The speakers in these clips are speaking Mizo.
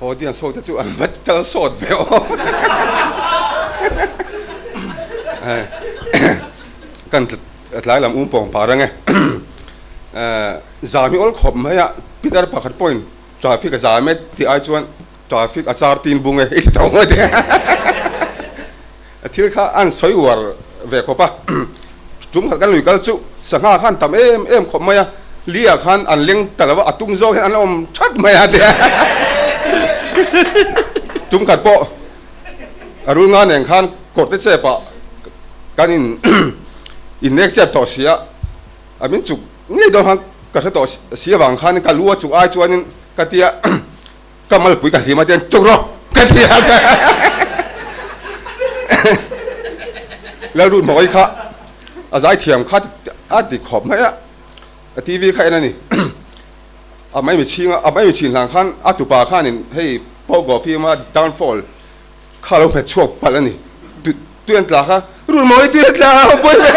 Audience ho te chu an va chal sawt ve aw. Kan tlai lam um pawng par ange. Zam hi awl khawp mai a, Peter pakhat pawhin traffic a zam e tih ai chuan traffic a char tin bung e i ti tho mai te. Thil kha an sawi uar ve khawp a, tum khat kan lui kal chu sangha khan tam em em khawp mai a, li ah khan an leng ta lo a, a tung zawk hian an awm that mai a tia. Tum khat pawh a rul nga nen khan kawr te chep ah kan in innek chep tawh si a, a min chuk ngei dawn khan ka hre tawh si avang khan ka lu a chuk ai chuanin ka tia Ka malpui ka hlim a tian chuk rawh ka ti a. Lalrut Mawii kha a zaithiam kha a ti khawp mai a, a TV kha en a ni. A maimi chhing a, a maimi chhin hlang khan a tupa khanin hei Pogo film a downfall kha lo hmet chhuak palh a ni. Tui an tla kha, Rut Mawii tui an tla a, pawi ve.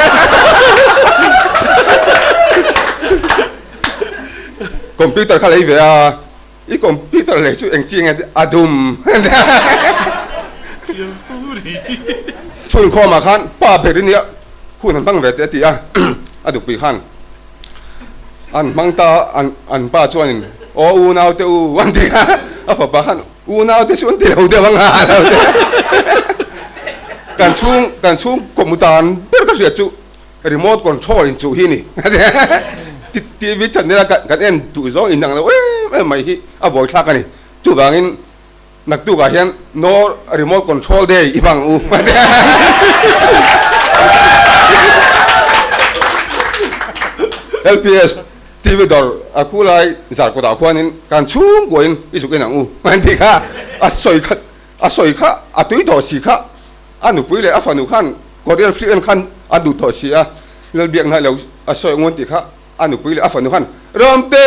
Computer kha lei ve a. I computer leh chu eng chi nge a dum. Chhunkhawmah khan pa ber i nia hun an hmang ve teh a ti a, a dukpui khan an hmang ta a, an pa chuanin aw unau te u an ti a, a fapa khan unau te chu an ti lo deuh ang a lo ti a. Kan chhung kan chhung kawmmutan ber ka hriat chu Remote control in chuh hi ni. TV channel a kan en duh zawng inang lo em em mai hi a buaithlak a ni. Chuvangin naktukah hian no remote control day i hmang u. LPS TV dawr a khu lai zar kawtah khuanin kan chhungkuain i zuk inang u an tih kha a sawi kha a sawi kha a tui tawh si kha A nupui leh a fanu khan Korean film en khan an duh tawh si a, Lalbiakna lo a sawi ngun tih kha a nupui leh a fanu khan Ramte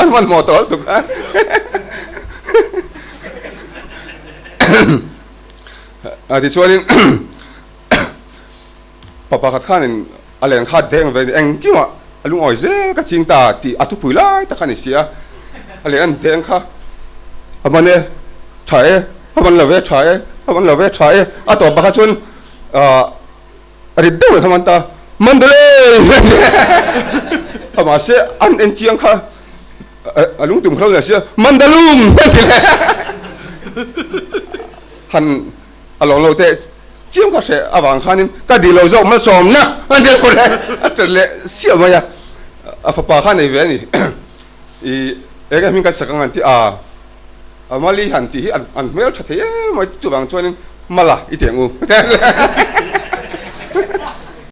an hmanhmawh tawh lutuk a. Tichuanin pa pakhat khanin a len kha deng ve engkimah a lungawi zel ka ching ta tih a thupui lai tak a ni si a, a len an deng kha a man e, tha e, a man lo ve tha e, a man lo ve tha e, a tawp bakah chuan a rit deuh leh kha man ta, man dawlh e a mahse an en chiang kha a lungtum kha lo ni a sia, mandalum an ti leh han A lawng lo teh chiam ka hreh avang khanin ka dil lo zawk malsawmna a ni pawh le a ṭan leh siah mai a, a fapa kha nei ve a ni. I eng hming kan sak ang an ti a, a mali han tih hi an hmel ṭha thei em mai chuvang chuanin mala i tih ang u.